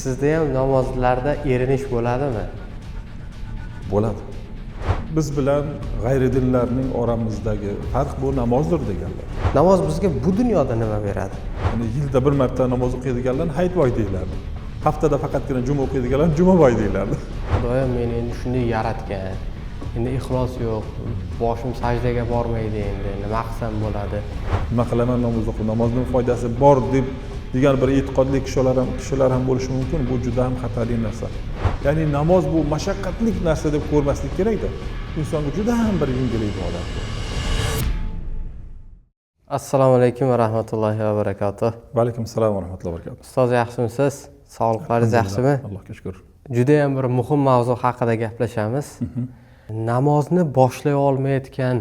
Sizda ham namozlarda erinish bo'ladimi? Bo'ladi. Biz bilan g'ayridinlarning oramizdagi farq bu namozdir deganlar. Namoz bizga bu dunyoda nima beradi? Ya'ni yilda bir marta namoz o'qiydiganlarni hayitboy deyiladi. Haftada faqatgina juma o'qiydiganlarni jumaboy deyiladi. Xudoyim meni endi shunday yaratgan. Endi ixlos yo'q, boshim sajdaga bormaydi endi, nima qilsam bo'ladi? Nima qilaman namoz o'qib, namozning foydasi bor deb degan bir e'tiqodli kishilar ham bo'lishi mumkin. Bu juda ham xatarli narsa. Ya'ni namoz bu mashaqqatli narsa deb ko'rmaslik kerakda. Insonga juda ham bir yengil ibodat. Assalomu alaykum va rahmatullohi va barakatuh. Va alaykum assalom va rahmatullohi va barakatuh. Ustoz, yaxshimisiz? Sog'liqlaringiz yaxshimi? Allohga shukr. Juda ham bir muhim mavzu haqida gaplashamiz. Namozni boshlay olmayotgan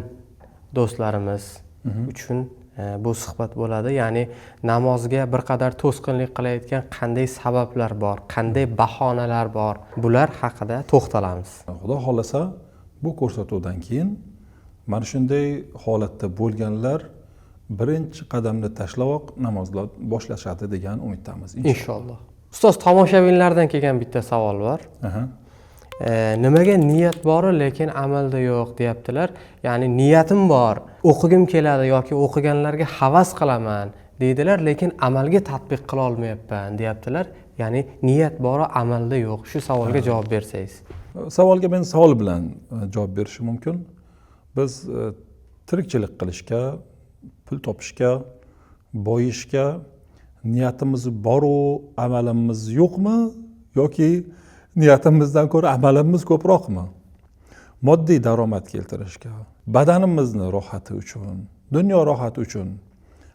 do'stlarimiz uchun bu suhbat bo'ladi. Ya'ni namozga bir qadar to'sqinlik qilayotgan qanday sabablar bor, qanday bahonalar bor, bular haqida to'xtalamiz. Xudo xohlasa bu ko'rsatuvdan keyin mana shunday holatda bo'lganlar birinchi qadamni tashlaboq namozlar boshlashadi degan umiddamiz. Inshaalloh. Ustoz, tomoshabinlardan kelgan bitta savol bor. Nimaga niyat bor, lekin amalda yo'q deyaptilar. Ya'ni niyatim bor, o'qigim keladi yoki o'qiganlarga havas qilaman deydilar, lekin amalga tatbiq qila olmayapman deyaptilar. Ya'ni niyat bor, amalda yo'q. Shu savolga javob bersangiz. Savolga men savol bilan javob berishim mumkin. Biz tirikchilik qilishga, pul topishga, boyishga niyatimiz bor-u, amalimiz yo'qmi yoki niyatimizdan ko'ra amalimiz ko'proqmi? Moddiy daromad keltirishga, badanimizni rohati uchun, dunyo rohati uchun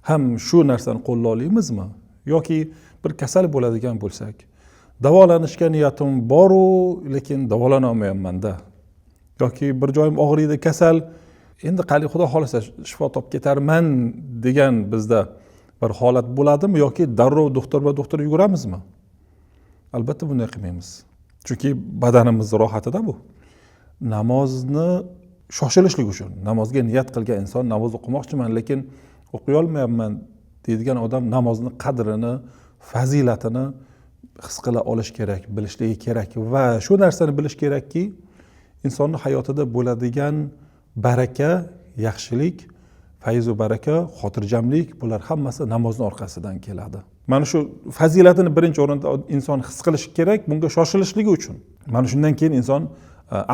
ham shu narsani qo'lla olamizmi yoki bir kasal bo'ladigan bo'lsak, davolanishga niyatim bor-u, lekin davolana olmayapman-da. Yoki bir joyim og'riydi, kasal, endi qali Xudo xohlasa shifo topib ketarman degan bizda bir holat bo'ladimi yoki darrov doktorma doktor yuguramizmi? Albatta bunday qilmaymiz. Chunki badanimiz rohatida bu. Namozni shoshilishlik uchun namozga niyat qilgan inson namoz o'qimoqchiman, lekin o'qiy olmayapman deydigan odam namozni qadrini, fazilatini his qila olish kerak, bilishligi kerak va shu narsani bilish kerakki, insonning hayotida bo'ladigan baraka, yaxshilik, fayz va baraka, xotirjamlik, bular hammasi namozning orqasidan keladi. Mana shu fazilatini birinchi o'rinda inson his qilishi kerak, bunga shoshilishligi uchun. Mana shundan keyin inson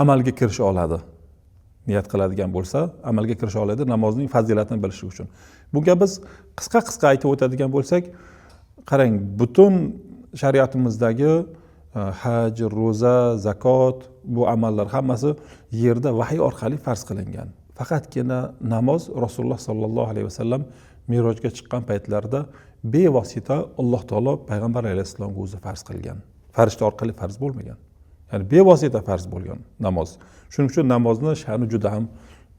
amalga kirisha oladi. Niyat qiladigan bo'lsa, amalga kirisha oladi namozning fazilatini bilishi uchun. Bunga biz qisqa-qisqa aytib o'tadigan bo'lsak, qarang, butun shariatimizdagi haj, ro'za, zakot, bu amallar hammasi yerda vahiy orqali farz qilingan. Faqatgina namoz Rasululloh sallallohu alayhi vasallam Merojga chiqqan paytlarida bevosita Alloh taolo payg'ambar alayhissalomga o'zi farz qilgan. Farishta orqali farz bo'lmagan. Ya'ni bevosita farz bo'lgan namoz. Shuning uchun namozni sha'ni juda ham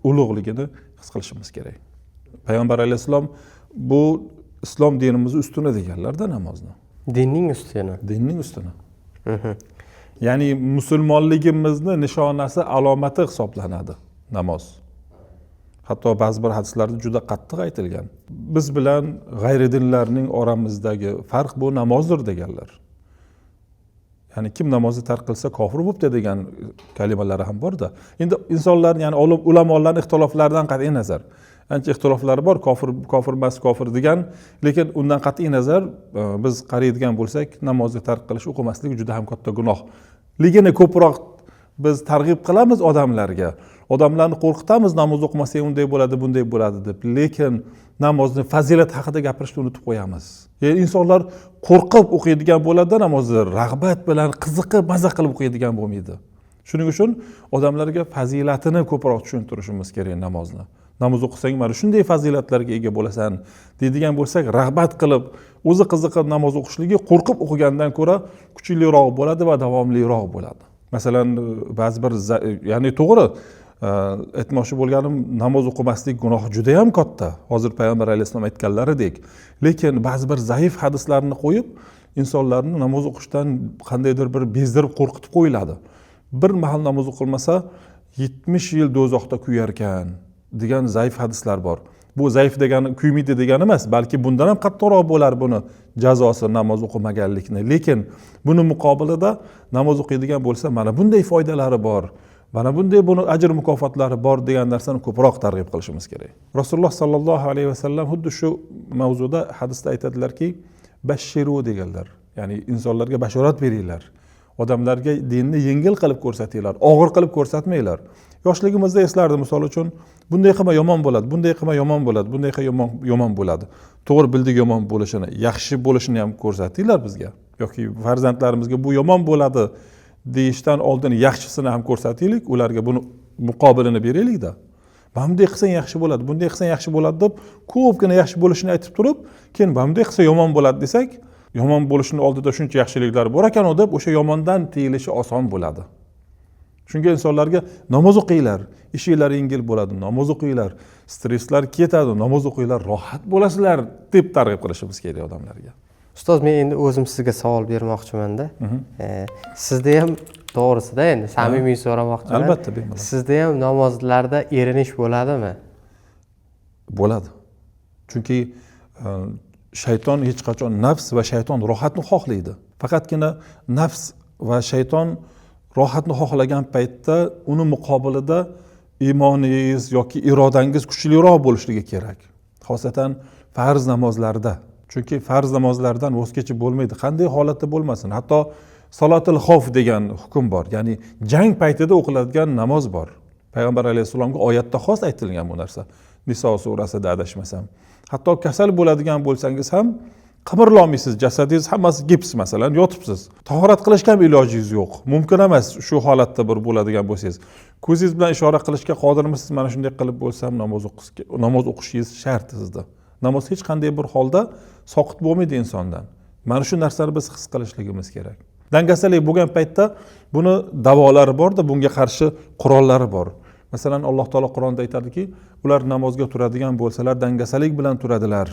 ulug'ligini his qilishimiz kerak. Payg'ambar alayhissalom bu islom dinimizni ustuni deganlarda namozni. Dinning ustuni. Dinning ustuni. Ya'ni musulmonligimizni nishonasi, alomati hisoblanadi namoz. Hatto ba'zi bir hadislarda juda qattiq aytilgan. Biz bilan g'ayridinlarning oramizdagi farq bu namozdir deganlar. Ya'ni kim namozni tark qilsa kofir bo'pti degan kalimalari ham bor-da. Endi insonlarning, ya'ni ulamolarning ixtiloflaridan qat'iy nazar. Ancha ixtiloflari bor, kofir, kofir emas, kofir degan, lekin undan qat'iy nazar biz qaraydigan bo'lsak, namozni tark qilish, o'qimaslik juda ham katta gunoh. Ligini ko'proq biz targ'ib qilamiz odamlarga. Odamlarni qo'rqitamiz, namoz o'qimasang unday bo'ladi, bunday bo'ladi deb. Lekin namozni fazilat haqida gapirishni unutib qo'yamiz. Ya'ni insonlar qo'rqib o'qiydigan bo'ladi, namozni rag'bat bilan, qiziqib, maza qilib o'qiydigan bo'lmaydi. Shuning uchun odamlarga fazilatini ko'proq tushuntirishimiz kerak namozni. Namoz o'qisang mana shunday fazilatlarga ega bo'lasan deydigan bo'lsak, rag'bat qilib, o'zi qiziqib namoz o'qishligi qo'rqib o'qigandan ko'ra kuchliroq bo'ladi va davomliroq bo'ladi. Masalan, ba'zi bir ya'ni to'g'ri, aytmoqchi bo'lganim, namoz o'qimaslik gunohi juda ham katta. Hozir payg'ambar alayhissalom aytganlaridek. Lekin ba'zi bir zaif hadislarni qo'yib, insonlarni namoz o'qishdan qandaydir bir bezdirib qo'rqitib qo'yiladi. Bir mahal namoz o'qilmasa 70 yil do'zaxda kuyarkan degan zaif hadislar bor. Bu zaif degani kuymaydi degani emas, balki bundan ham qattiqroq bo'lar buni jazosi namoz o'qimaganlikni. Lekin buni muqobilida namoz o'qiydigan bo'lsa mana bunday foydalari bor, mana bunday buni ajr mukofotlari bor degan narsani ko'proq targ'ib qilishimiz kerak. Rasululloh sollallohu alayhi vasallam xuddi shu mavzuda hadisda aytadilarki, bashiru deganlar, ya'ni insonlarga bashorat beringlar, odamlarga dinni yengil qilib ko'rsatinglar, og'ir qilib ko'rsatmanglar. Yoshligimizda eslardim, misol uchun, bunday qilma yomon bo'ladi, bunday qilma yomon bo'ladi, bunday qilma yomon bo'ladi. To'g'ri bildik yomon bo'lishini, yaxshi bo'lishini ham ko'rsatinglar bizga. Yoki farzandlarimizga bu yomon bo'ladi deyishdan oldin yaxshisini ham ko'rsataylik, ularga buni muqobilini beraylikda. Mana bunday qilsang yaxshi bo'ladi, bunday qilsang yaxshi bo'ladi deb ko'pgina yaxshi bo'lishini aytib turib, keyin mana bunday qilsa yomon bo'ladi desak, yomon bo'lishini oldida shuncha yaxshiliklar bor ekan deb o'sha yomondan tiyilishi oson bo'ladi. Shunga insonlarga namoz o'qinglar, ishinglar yengil bo'ladi, namoz o'qinglar, stresslar ketadi, namoz o'qinglar, rohat bo'lasizlar deb targ'ib qilishimiz kerak odamlarga. Ustoz, men endi o'zim sizga savol bermoqchimanda. Sizda ham to'g'risida endi samimiy so'ramoqchiman. Albatta, bemalol. Sizda ham namozlarda erinish bo'ladimi? Bo'ladi. Chunki shayton hech qachon, nafs va shayton rohatni xohlaydi. Faqatgina nafs va shayton rohatni xohlagan paytda uni muqobilida iymoningiz yoki irodangiz kuchliroq bo'lishligi kerak. Xosatan farz namozlarda. Chunki farz namozlardan voz kechib bo'lmaydi, qanday holatda bo'lmasin. Hatto salotil xavf degan hukm bor, ya'ni jang paytida o'qiladigan namoz bor. Payg'ambar alayhissalomga oyatda xos aytilgan bu narsa. Niso surasida adashmasam. Hatto kasal bo'ladigan bo'lsangiz ham qimirlolmaysiz, jasadingiz hammasi gips masalan, yotibsiz. Tahorat qilishga ham ilojingiz yo'q. Mumkin emas shu holatda bir bo'ladigan bo'lsangiz. Ko'zingiz bilan ishora qilishga qodirmisiz? Mana shunday qilib bo'lsam namoz o'qishingiz shart sizda. Namoz hech qanday bir holda soqit bo'lmaydi insondan. Mana shu narsani biz his qilishligimiz kerak. Dangasalik bo'lgan paytda buni davolari bor-da, bunga qarshi qurollari bor. Masalan, Alloh taolo Qur'onda aytadiki, ular namozga turadigan bo'lsalar dangasalik bilan turadilar.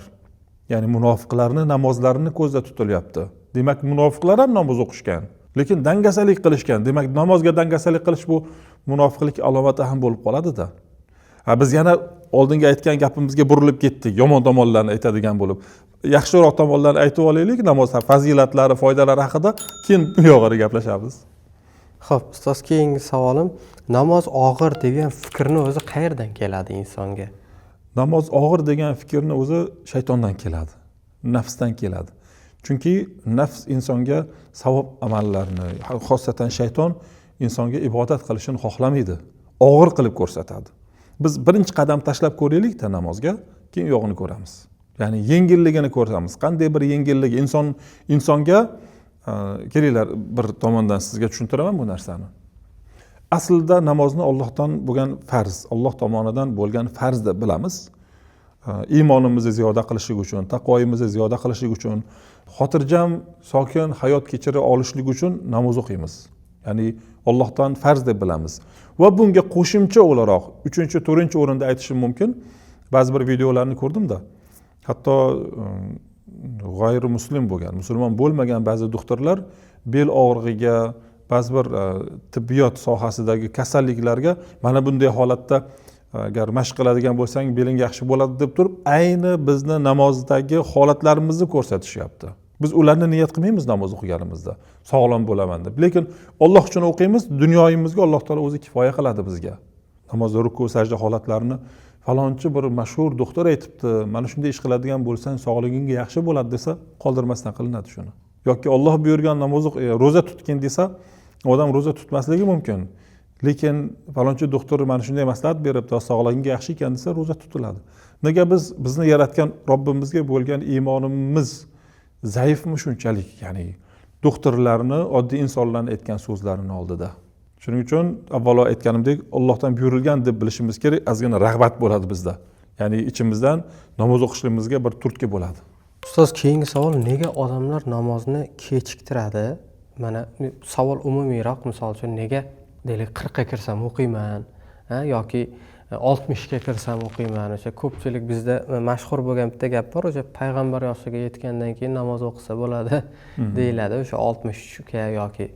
Ya'ni munofiqlarning namozlarini ko'zda tutilyapti. Demak, munofiqlar ham namoz o'qishgan, lekin dangasalik qilishgan. Demak, namozga dangasalik qilish bu munofiqlik alomati ham bo'lib qoladi-da. Ha, biz yana oldingi aytgan gapimizga burilib ketdik, yomon tomonlarni aytadigan bo'lib. Yaxshiroq tomonlarni aytib olaylik, namoz fazilatlari, foydalari haqida keyin bu yog'ini gaplashamiz. Xo'p, ustoz, keyingi savolim, namoz og'ir degan fikrni o'zi qayerdan keladi insonga? Namoz og'ir degan fikrni o'zi shaytondan keladi, nafsdan keladi. Chunki nafs insonga savob amallarni, xosatan shayton insonga ibodat qilishini xohlamaydi, og'ir qilib ko'rsatadi. Biz birinchi qadam tashlab ko'raylik-da namozga, keyin u yog'ini ko'ramiz. Ya'ni yengilligini ko'ramiz. Qanday bir yengillik insonga kelinglar, bir tomondan sizga tushuntiraman bu narsani. Aslida namozni Allohdan bo'lgan farz, Alloh tomonidan bo'lgan farz deb bilamiz. Iymonimizni ziyoda qilishlik uchun, taqvoimizni ziyoda qilishlik uchun, xotirjam, sokin hayot kechira olishlik uchun namoz o'qiymiz. Ya'ni Allohdan farz deb bilamiz. Va bunga qo'shimcha o'laroq 3-chi, 4-chi o'rinda aytishim mumkin. Ba'zi bir videolarni ko'rdimda, hatto g'ayri muslim bo'lgan, musulmon bo'lmagan ba'zi doktorlar bel og'rig'iga, ba'zi bir tibbiyot sohasidagi kasalliklarga mana bunday holatda agar mashq qiladigan bo'lsang beling yaxshi bo'ladi deb turib, ayni bizni namozdagi holatlarimizni ko'rsatishyapti. Biz ularni niyat qilmaymiz namoz o'qiganimizda, sog'lom bo'laman deb. Lekin Alloh uchun o'qiymiz, dunyoyimizga Alloh taolo o'zi kifoya qiladi bizga. Namozda ruku, sajda holatlarini falonchi bir mashhur doktor aytibdi, mana shunday ish qiladigan bo'lsang sog'lig'ingga yaxshi bo'ladi desa, qoldirmasdan qilinadi shuni. Yoki Alloh buyurgan namoz ro'za tutgin desa, odam ro'za tutmasligi mumkin. Lekin falonchi doktor mana shunday maslahat beribdi, sog'lig'ingga yaxshi ekan desa, ro'za tutiladi. Nega biz bizni yaratgan Robbimizga bo'lgan iymonimiz zaifmi shunchalik? Ya'ni doktorlarni, oddiy insonlarni aytgan so'zlarini oldida. Shuning uchun avvalo aytganimdek, Allohdan buyurilgan deb bilishimiz kerak, ozgina rag'bat bo'ladi bizda. Ya'ni ichimizdan namoz o'qishligimizga bir turtki bo'ladi. Ustoz, keyingi savol, nega odamlar namozni kechiktiradi? Mana savol umumiyroq, misol uchun nega deylik 40 ga kirsam o'qiyman, yoki 60 ga kirsam o'qiyman. O'sha ko'pchilik bizda mashhur bo'lgan bitta gap bor, o'sha payg'ambar yoshiga yetgandan keyin namoz o'qisa bo'ladi deyiladi. O'sha 63 ga yoki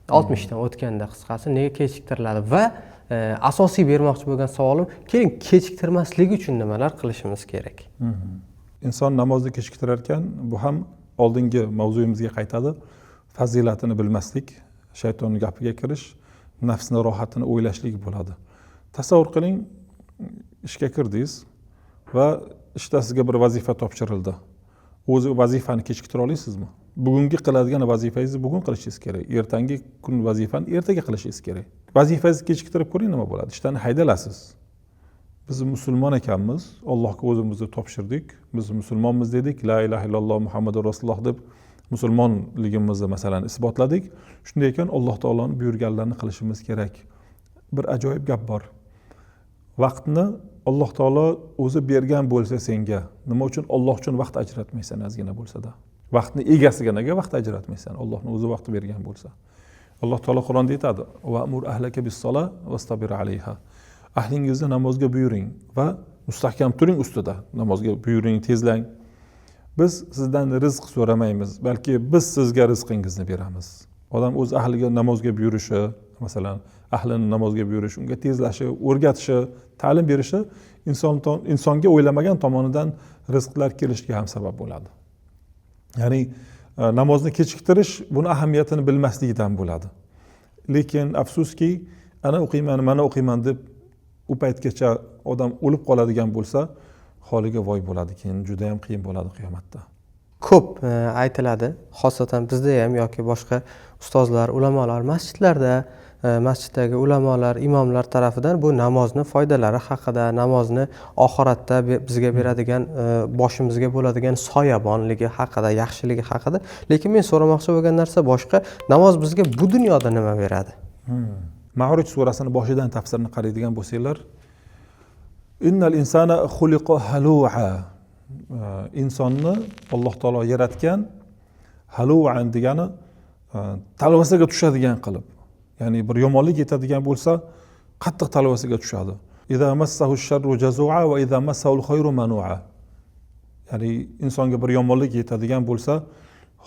60 dan o'tganda qisqasi nega kechiktiriladi va Asosiy bermoqchi bo'lgan savolim, keling kechiktirmaslik uchun nimalar qilishimiz kerak? Inson namozni kechiktirar ekan, bu ham oldingi mavzuyimizga qaytadi. Fazilatini bilmaslik, shaytonning gapiga kirish, nafsni rohatini o'ylashlik bo'ladi. Tasavvur qiling, ishga kirdingiz va ishda sizga bir vazifa topshirildi. O'zi vazifani kechiktira olasizmi? Bugungi qiladigan vazifangizni bugun qilishingiz kerak. Ertangi kun vazifani ertaga qilishingiz kerak. Vazifangizni kechiktirib ko'ring, nima bo'ladi? Ishdan haydalasiz. Biz musulmon ekanmiz, Allohga o'zimizni topshirdik. Biz musulmonmiz dedik, la ilaha illalloh Muhammadur rasululloh deb musulmonligimizni masalan isbotladik. Shunday ekan Alloh taoloning buyurganlarini qilishimiz kerak. Bir ajoyib gap bor. Vaqtni Alloh taolo o'zi bergan bo'lsa senga, nima uchun Alloh uchun vaqt ajratmaysan ozgina bo'lsa-da? Vaqtni egasiga nega vaqt ajratmaysan? Allohning o'zi vaqt bergan bo'lsa. Alloh taolo Qur'onda aytadi: "Va'mur ahlaka bis-solah wastabir alayha." Ahlingizni namozga buyuring va mustahkam turing ustida. Namozga buyuring, tezlang. Biz sizdan rizq so'ramaymiz, balki biz sizga rizqingizni beramiz. Odam o'z ahliga namozga buyurishi, masalan, ahlini namozga buyurish, unga tezlashi, o'rgatishi, ta'lim berishi insonga o'ylamagan tomonidan rizqlar kelishiga ham sabab bo'ladi. Ya'ni namozni kechiktirish buni ahamiyatini bilmasligidan bo'ladi. Lekin afsuski, ana o'qiyman, mana o'qiyman deb u paytgacha odam o'lib qoladigan bo'lsa, holiga voy bo'ladi, keyin juda ham qiyin bo'ladi qiyomatda. Ko'p aytiladi, xosatan bizda ham yoki boshqa ustozlar, ulamolar masjidlarda, masjiddagi ulamolar, imomlar tarafidan bu namozni foydalari haqida, namozni oxiratda bizga beradigan, boshimizga bo'ladigan soyabonligi haqida, yaxshiligi haqida. Lekin men so'ramoqchi bo'lgan narsa boshqa. Namoz bizga bu dunyoda nima beradi? Ma'ruj surasini boshidan tafsirini qaraydigan bo'lsanglar, innal insana xuliqa halu'a. Insonni Alloh taolo yaratgan, halu'an degani talvasaga tushadigan qilib, ya'ni bir yomonlik yetadigan bo'lsa qattiq talvasaga tushadi. Iza massahu sharru jazu'a va iza massahul khayru manu'a. Ya'ni insonga bir yomonlik yetadigan bo'lsa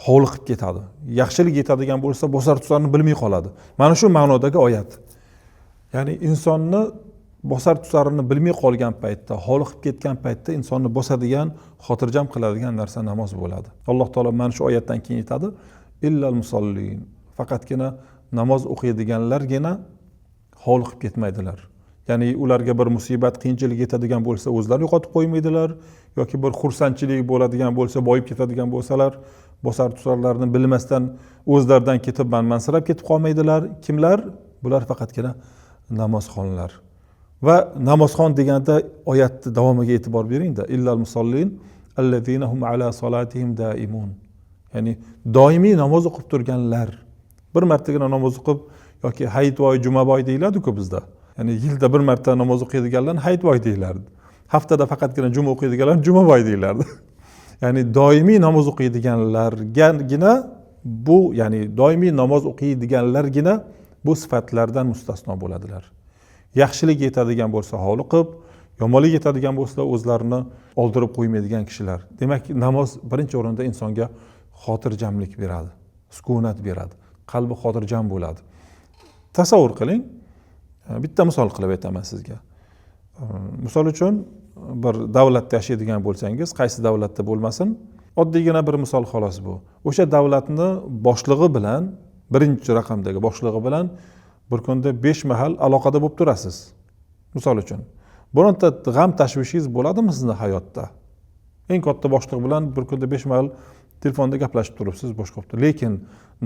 hovliqib ketadi. Yaxshilik yetadigan bo'lsa bosar tusarini bilmay qoladi. Mana shu ma'nodagi oyat. Ya'ni insonni bosar tusarini bilmay qolgan paytda, hovliqib ketgan paytda insonni bosadigan, xotirjam qiladigan narsa namoz bo'ladi. Alloh taolo mana shu oyatdan keyin aytadi: illal musallin. Faqatgina namoz o'qiydiganlargina hovliqib ketmaydilar. Ya'ni ularga bir musibat, qiyinchilik yetadigan bo'lsa o'zlari yo'qotib qo'ymaydilar, yoki bir xursandchilik bo'ladigan bo'lsa, boyib ketadigan bo'lsalar, bosar tusarlarini bilmasdan o'zlaridan ketib manmansirab ketib qolmaydilar. Kimlar? Bular faqatgina namozxonlar. Va namozxon deganda oyatni davomiga e'tibor beringda, illal musallin allazina hum ala solatihim daimun. Ya'ni doimiy namoz o'qib turganlar. Bir martagina namoz o'qib yoki hayitvoy, jumaboy deyiladi-ku bizda. Ya'ni yilda bir marta namoz o'qiydiganlar hayitvoy deyilardi. Haftada faqatgina juma o'qiydiganlar jumaboy deyilardi. Ya'ni doimiy namoz o'qiydiganlargina bu, ya'ni doimiy namoz o'qiydiganlargina bu sifatlardan mustasno bo'ladilar. Yaxshilik yetadigan bo'lsa hovliqib, yomonlik yetadigan bo'lsa o'zlarini oldirib qo'ymaydigan kishilar. Demak, namoz birinchi o'rinda insonga xotirjamlik beradi, sukunat beradi, qalbi xotirjam bo'ladi. Tasavvur qiling, bitta misol qilib aytaman sizga. Misol uchun bir davlatda yashaydigan bo'lsangiz, qaysi davlatda bo'lmasin, oddiygina bir misol xolos bu. O'sha davlatni boshlig'i bilan, birinchi raqamdagi boshlig'i bilan bir kunda 5 mahal aloqada bo'lib turasiz. Misol uchun, bironta g'am tashvishingiz bo'ladimi sizni hayotda? Eng katta boshliq bilan bir kunda 5 mahal telefonda gaplashib turibsiz, boshqa bo'lib turibsiz. Lekin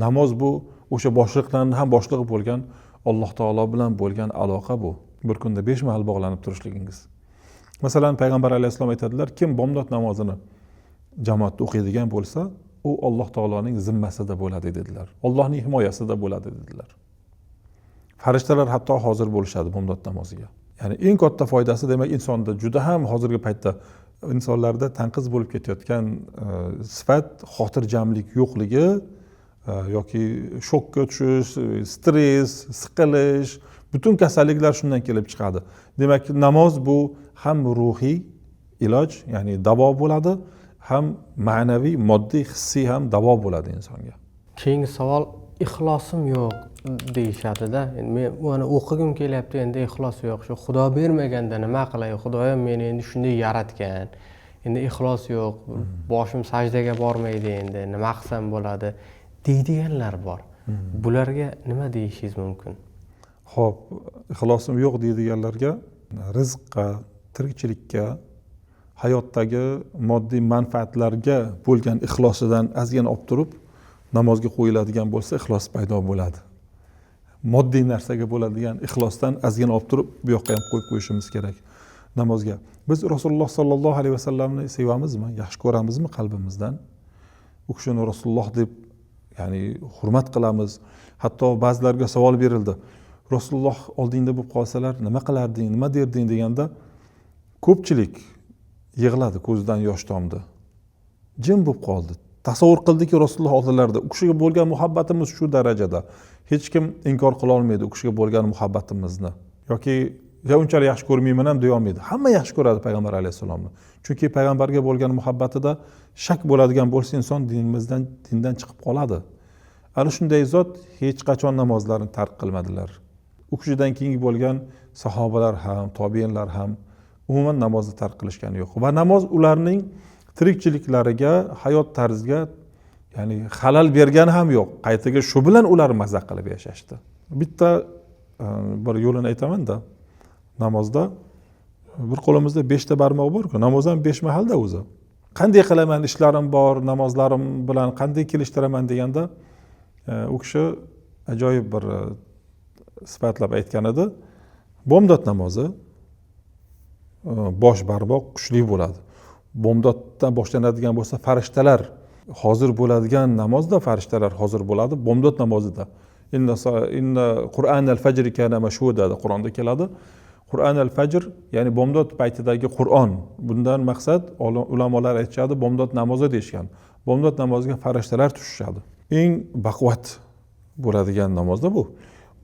namoz bu o'sha boshliqlarning ham boshlig'i bo'lgan Alloh taolo bilan bo'lgan aloqa bu. Bir kunda 5 mahal bog'lanib turishligingiz. Masalan, payg'ambar alayhissalom aytadilar, kim bomdod namozini jamoatda o'qiydigan bo'lsa, u Alloh taoloning zimmasida bo'ladi dedilar. Allohning himoyasida bo'ladi dedilar. Farishtalar hatto hozir bo'lishadi bomdod namoziga. Ya'ni eng katta foydasi, demak, insonda juda ham hozirgi paytda insonlarda tanqiz bo'lib ketayotgan sifat xotirjamlik yo'qligi, yoki shokka tushish, stress, siqilish, butun kasalliklar shundan kelib chiqadi. Demak, namoz bu ham ruhiy iloj, ya'ni davo bo'ladi, ham ma'naviy, moddiy, hissiy ham davo bo'ladi insonga. Keyingi savol, ixlosim yo'q. deyishadida. Endi men mana o'qigim kelyapti, endi ixlos yo'q, shu Xudo bermaganda nima qilay, Xudoyim meni endi shunday yaratgan, endi ixlos yo'q, boshim sajdaga bormaydi, endi nima qilsam bo'ladi deydiganlar bor. Bularga nima deyishingiz mumkin? Xo'p, ixlosim yo'q deydiganlarga rizqqa, tirikchilikka, hayotdagi moddiy manfaatlarga bo'lgan ixlosidan ozgina olib turib namozga qo'yiladigan bo'lsa, ixlos paydo bo'ladi. Moddiy narsaga bo'ladigan ixlosdan ozgina olib turib bu yoqqa ham qo'yib qo'yishimiz kerak namozga. Biz Rasululloh sollallohu alayhi vasallamni sevamizmi, yaxshi ko'ramizmi qalbimizdan? U kishini Rasululloh deb, ya'ni hurmat qilamiz. Hatto ba'zilarga savol berildi. Rasululloh oldingda bo'lib qolsalar nima qilarding, nima derding deganda ko'pchilik yig'ladi, ko'zidan yosh tomdi. Jim bo'lib qoldi. Tasavvur qildiki Rasululloh oldilarida. U kishiga bo'lgan muhabbatimiz shu darajada. Hech kim inkor qila olmaydi u kishiga bo'lgan muhabbatimizni. Yoki ya unchalik yaxshi ko'rmayman ham deya olmaydi. Hamma yaxshi ko'radi payg'ambar alayhissalomni. Chunki payg'ambarga bo'lgan muhabbatida shak bo'ladigan bo'lsa inson dindan chiqib qoladi. Ana shunday zot hech qachon namozlarini tark qilmadilar. U kishidan keyingi bo'lgan sahobalar ham, tobiinlar ham umuman namozni tark qilishgani yo'q. Va namoz ularning tirikchiliklariga, hayot tarziga, ya'ni xalal bergani ham yo'q. Qaytaga shu bilan ular maza qilib yashashdi. Bitta bir yo'lini aytaman-da, namozda bir qo'limizda 5 ta barmoq bor-ku, namoz ham 5 mahalda o'zi. Qanday qilaman, ishlarim bor, namozlarim bilan qanday kelishtiraman deganda, u kishi ajoyib bir sifatlab aytgan edi. Bomdod namozi bosh barmoq kuchli bo'ladi. Bomdoddan boshlanadigan bo'lsa farishtalar hozir bo'ladigan namozda farishtalar hozir bo'ladi. Bomdod namozida inna Qur'an al-fajr kana mashhuda, Qur'onda keladi. Qur'an al-fajr, ya'ni bomdod paytidagi Qur'on. Bundan maqsad ulamolar aytishadi, bomdod namozi deyishgan. Bomdod namoziga farishtalar tushishadi. Eng baquvvat bo'ladigan namozda bu.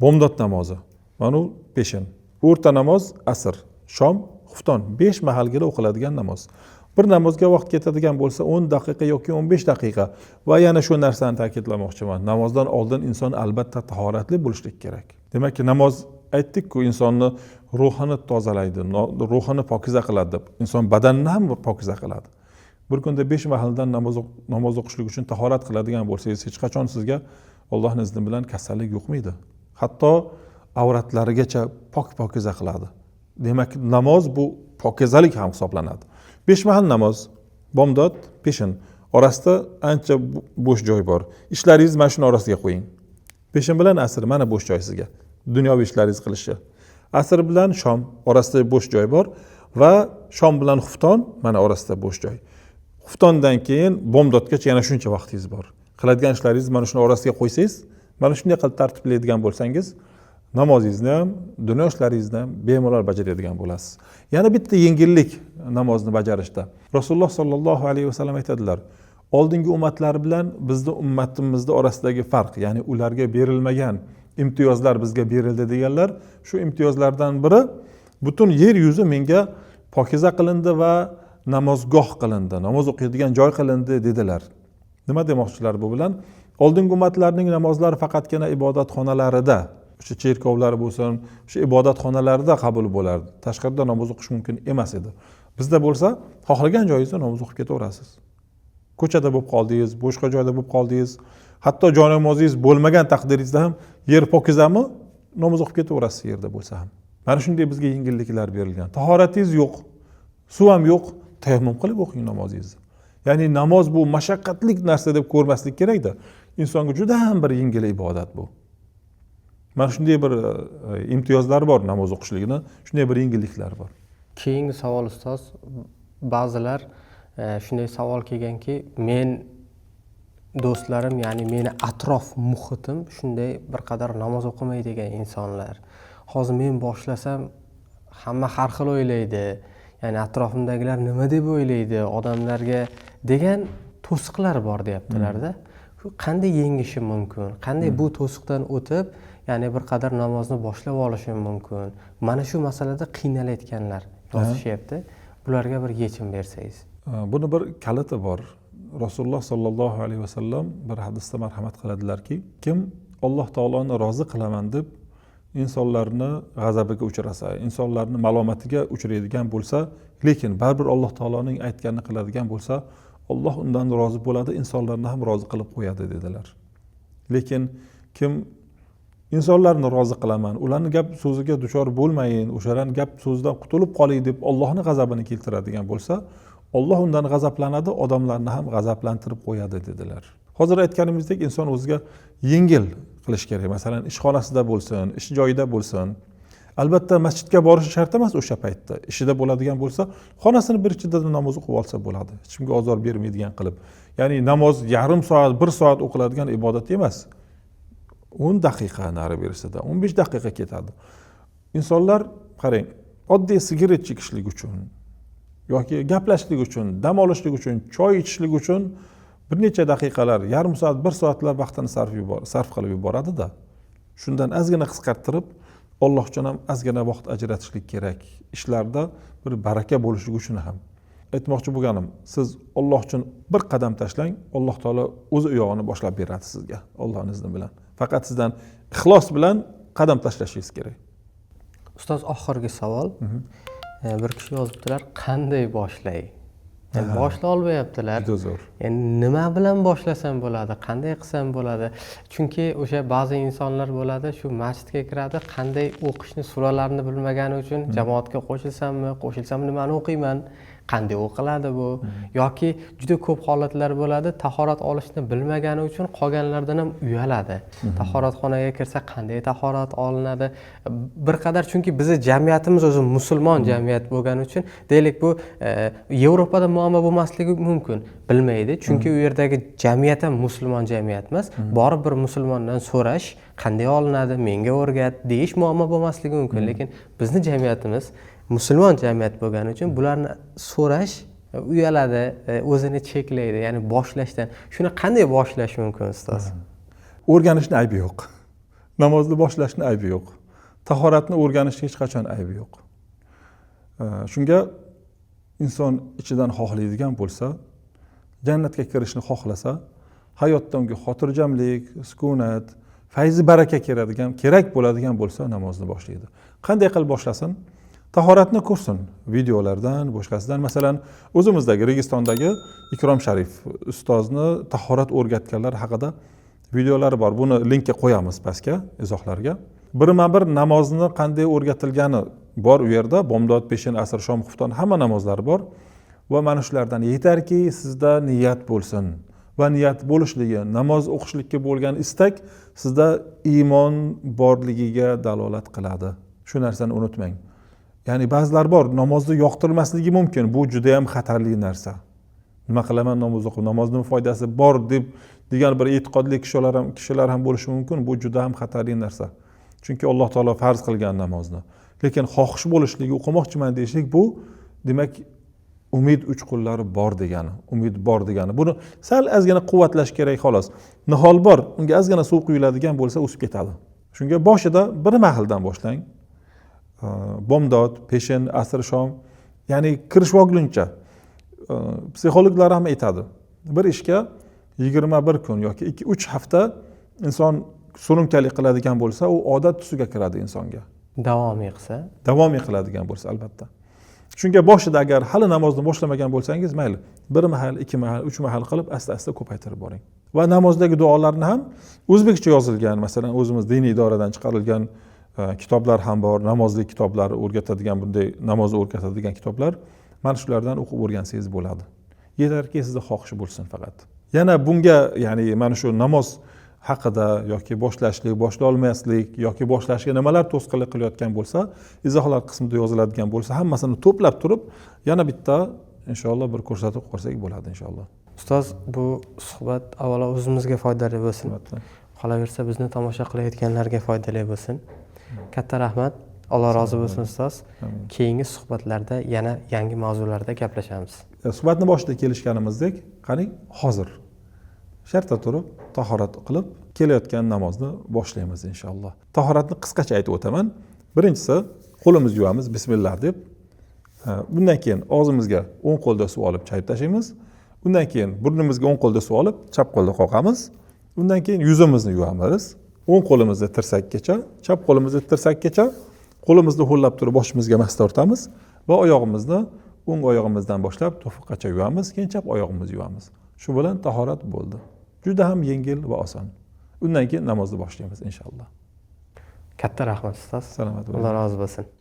Bomdod namozi. Mana u peshin. O'rta namoz asr, shom, xufton 5 mahalgina o'qiladigan namoz. Bir namozga vaqt ketadigan bo'lsa 10 daqiqa yoki 15 daqiqa. Va yana shu narsani ta'kidlamoqchiman. Namozdan oldin inson albatta tahoratli bo'lishlik kerak. Demakki, namoz aytdik-ku, insonni ruhini tozalaydi, ruhini pokiza qiladi deb. Inson badanini ham pokiza qiladi. Bir kunda 5 mahaldan namoz o'qishlik uchun tahorat qiladigan bo'lsangiz, hech qachon sizga Allohning izni bilan kasallik yuqmaydi. Hatto avratlarigacha pok-pokiza qiladi. Demak, namoz bu pokizalik ham hisoblanadi. 5 mahal namoz, bomdod, peshin orasida ancha bo'sh joy bor. Ishlaringizni mana shuni orasiga qo'ying. Peshin bilan asr mana bo'sh joy sizga. Dunyoviy ishlaringizni qilishga. Asr bilan shom orasida bo'sh joy bor va shom bilan xufton mana orasida bo'sh joy. Xuftondan keyin bomdodgacha yana shuncha vaqtingiz bor. Qiladigan ishlaringizni mana shuni orasiga qo'ysangiz, mana shunday qilib tartiblaydigan bo'lsangiz, namozingizni ham, dunyo ishlaringizni ham bemalol bajaradigan bo'lasiz. Yana bitta yengillik namozni bajarishda. Rasululloh sollallohu alayhi vasallam aytadilar, oldingi ummatlar bilan bizni ummatimizning orasidagi farq, ya'ni ularga berilmagan imtiyozlar bizga berildi deganlar, shu imtiyozlardan biri butun yer yuzi menga pokiza qilindi va namozgoh qilindi, namoz o'qiydigan joy qilindi dedilar. Nima demoqchilar bu bilan? Oldingi ummatlarning namozlari faqatgina ibodatxonalarida, o'sha cherkovlar bo'lsin, o'sha ibodatxonalarda qabul bo'lardi. Tashqarida namoz o'qish mumkin emas edi. Bizda bo'lsa, xohlagan joyingizda namoz o'qib ketaverasiz. Ko'chada bo'lib qoldingiz, boshqa joyda bo'lib qoldingiz, hatto joy namozingiz bo'lmagan taqdiringizda ham yer pokizami, namoz o'qib ketaverasiz yerda bo'lsa ham. Mana shunday bizga yengilliklar berilgan. Tahoratingiz yo'q, suv ham yo'q, tayammum qilib o'qing namozingizni. Ya'ni namoz bu mashaqqatli narsa deb ko'rmaslik kerakda. Insonga juda ham bir yengil ibodat bu. Mana shunday bir imtiyozlar bor namoz o'qishligini, shunday bir yengilliklar bor. Keyingi savol ustoz, ba'zilar shunday savol kelganki, men do'stlarim, ya'ni meni atrof muhitim shunday bir qadar namoz o'qimaydigan insonlar. Hozir men boshlasam hamma har xil o'ylaydi. Ya'ni atrofimdagilar nima deb o'ylaydi, odamlarga degan to'siqlar bor deyaptilar-da. Shu qanday yengishim mumkin? Qanday bu to'siqdan o'tib, ya'ni bir qadar namozni boshlab olishim mumkin? Mana shu masalada qiynalayotganlar yozishyapti. Bularga bir yechim bersangiz. Buni bir kaliti bor. Rasululloh sollallohu alayhi vasallam bir hadisda marhamat qiladilarki, kim Alloh taoloni rozi qilaman deb insonlarni g'azabiga uchrasa, insonlarni malomatiga uchraydigan bo'lsa, lekin baribir Alloh taoloning aytganini qiladigan bo'lsa, Alloh undan rozi bo'ladi, insonlarni ham rozi qilib qo'yadi dedilar. Lekin kim insonlarni rozi qilaman, ularning gap so'ziga duchor bo'lmayin, o'shalarning gap so'zidan qutulib qolay deb Allohning g'azabini keltiradigan bo'lsa, Alloh undan g'azablanadi, odamlarni ham g'azablantirib qo'yadi dedilar. Hozir aytganimizdek, inson o'ziga yengil qilish kerak. Masalan, ishxonasida bo'lsin, ish joyida bo'lsin. Albatta masjidga borishi shart emas o'sha paytda. Ishida bo'ladigan bo'lsa, xonasini bir ichida namoz o'qib olsa bo'ladi. Hech kimga ozor bermaydigan qilib. Ya'ni namoz yarim soat, bir soat o'qiladigan ibodat emas. 10 daqiqa nari berisida, 15 daqiqa ketadi. Insonlar qarang, oddiy sigaret chekishlik uchun yoki gaplashishlik uchun, dam olishlik uchun, choy ichishlik uchun bir necha daqiqalar, yarim soat, bir soatlar vaqtini sarf qilib yuboradi-da. Shundan ozgina qisqartirib, Alloh uchun ham ozgina vaqt ajratishlik kerak. Ishlarda bir baraka bo'lishligi uchun ham. Aytmoqchi bo'lganim, siz Alloh uchun bir qadam tashlang, Alloh taolo o'zi u yog'ini boshlab beradi sizga, Allohning izni bilan. Faqat sizdan ixlos bilan qadam tashlashingiz kerak. Ustoz, oxirgi savol. Bir kishi yozibdilar, qanday boshlay? Yani boshla olmayaptilar. Juda zo'r. Yani nima bilan boshlasam bo'ladi, qanday qilsam bo'ladi? Chunki o'sha ba'zi insonlar bo'ladi, shu masjidga kiradi, qanday o'qishni, suralarni bilmagani uchun jamoatga qo'shilsammi, qo'shilsam nimani o'qiyman, qanday o'qiladi bu? Yoki juda ko'p holatlar bo'ladi, tahorat olishni bilmagani uchun qolganlardan ham uyaladi. Tahoratxonaga kirsa qanday tahorat olinadi? Bir qadar, chunki bizni jamiyatimiz o'zi musulmon jamiyat bo'lgani uchun, deylik, bu Yevropada muammo bo'lmasligi mumkin, bilmaydi. Chunki u yerdagi jamiyat ham musulmon jamiyat emas. Borib bir musulmondan so'rash, qanday olinadi, menga o'rgat deyish muammo bo'lmasligi mumkin. Lekin bizni jamiyatimiz musulmon jamiyat bo'lgani uchun bularni so'rash uyaladi, o'zini cheklaydi, ya'ni boshlashdan. Shuni qanday boshlash mumkin, ustoz? O'rganishni aybi yo'q. Namozni boshlashni aybi yo'q. Tahoratni o'rganishni hech qachon aybi yo'q. Shunga inson ichidan xohlaydigan bo'lsa, jannatga kirishni xohlasa, hayotda unga xotirjamlik, sukunat, fayzi baraka kerak bo'ladigan bo'lsa, namozni boshlaydi. Qanday qilib boshlasin? Tahoratni ko'rsin videolardan, boshqasidan. Masalan, o'zimizdagi Registondagi Ikrom Sharif ustozni tahorat o'rgatganlar haqida videolari bor. Buni linkka qo'yamiz pastga, izohlarga. Birma-bir namozni qanday o'rgatilgani bor u yerda. Bomdod, peshin, asr, shom, xufton hamma namozlari bor. Va mana shulardan yetarki sizda niyat bo'lsin. Va niyat bo'lishligi, namoz o'qishlikka bo'lgan istak sizda iymon borligiga dalolat qiladi. Shu narsani unutmang. Ya'ni ba'zilar bor, namozni yoqtirmasligi mumkin. Bu juda ham xatarli narsa. Nima qilaman namoz o'qib, namozning foydasi bor deb degan bir e'tiqodli kishilar ham bo'lishi mumkin. Bu juda ham xatarli narsa. Chunki Alloh taolo farz qilgan namozni. Lekin xohish bo'lishligi, o'qimoqchiman deyishlik, bu demak umid uchqunlari bor degani, umid bor degani. Buni sal ozgina quvvatlash kerak xolos. Nihol bor, unga ozgina suv quyiladigan bo'lsa o'sib ketadi. Shunga boshida bir mahaldan boshlang. Bomdod, peshin, asr, shom, ya'ni kirishib olguncha. Psixologlar ham aytadi, bir ishga 21 kun yoki 2-3 hafta inson surunkalik qiladigan bo'lsa, u odat tusiga kiradi insonga. Davomiy qilsa? Davomiy qiladigan bo'lsa, albatta. Shunga boshida agar hali namozni boshlamagan bo'lsangiz, mayli, bir mahal, 2 mahal, 3 mahal qilib asta-asta ko'paytirib boring. Va namozdagi duolarni ham o'zbekcha yozilgan, masalan, o'zimiz diniy idoradan chiqarilgan kitoblar ham bor, namozlik kitoblar o'rgatadigan, bunday namozni o'rgatadigan kitoblar, mana shulardan o'qib o'rgansangiz bo'ladi. Yetarki sizda xohish bo'lsin faqat. Yana bunga, ya'ni mana shu namoz haqida yoki boshlashlik, boshlay olmaslik yoki boshlashga nimalar to'sqinlik qilayotgan bo'lsa, izohlar qismida yoziladigan bo'lsa, hammasini to'plab turib, yana bitta inshaalloh bir ko'rsatuv qilsak bo'ladi inshaalloh. Ustoz, bu suhbat avvalo o'zimizga foydali bo'lsin. Albatta. Qolaversa bizni tomosha qilayotganlarga foydali bo'lsin. Katta rahmat. Alloh rozi bo'lsin ustoz. Amin. Keyingi suhbatlarda yana yangi mavzularda gaplashamiz. Suhbatni boshida kelishganimizdek, qarang, hozir shartta turib tahorat qilib kelayotgan namozni boshlaymiz inshaalloh. Tahoratni qisqacha aytib o'taman. Birinchisi, qo'limizni yuvamiz bismillah deb. Bundan keyin og'zimizga o'ng qo'lda suv olib chayib tashlaymiz. Undan keyin burnimizga o'ng qo'lda suv olib chap qo'lda qoqamiz. Undan keyin yuzimizni yuvamiz. O'ng qo'limizni tirsakkacha, chap qo'limizni tirsakkacha, qo'limizni ho'llab turib boshimizga mas tortamiz va oyog'imizni o'ng oyog'imizdan boshlab to'piqqacha yuvamiz, keyin chap oyog'imizni yuvamiz. Shu bilan tahorat bo'ldi. Juda ham yengil va oson. Undan keyin namozni boshlaymiz inshaalloh. Katta rahmat, ustoz. Salomat bo'ling. Alloh rozi bo'lsin.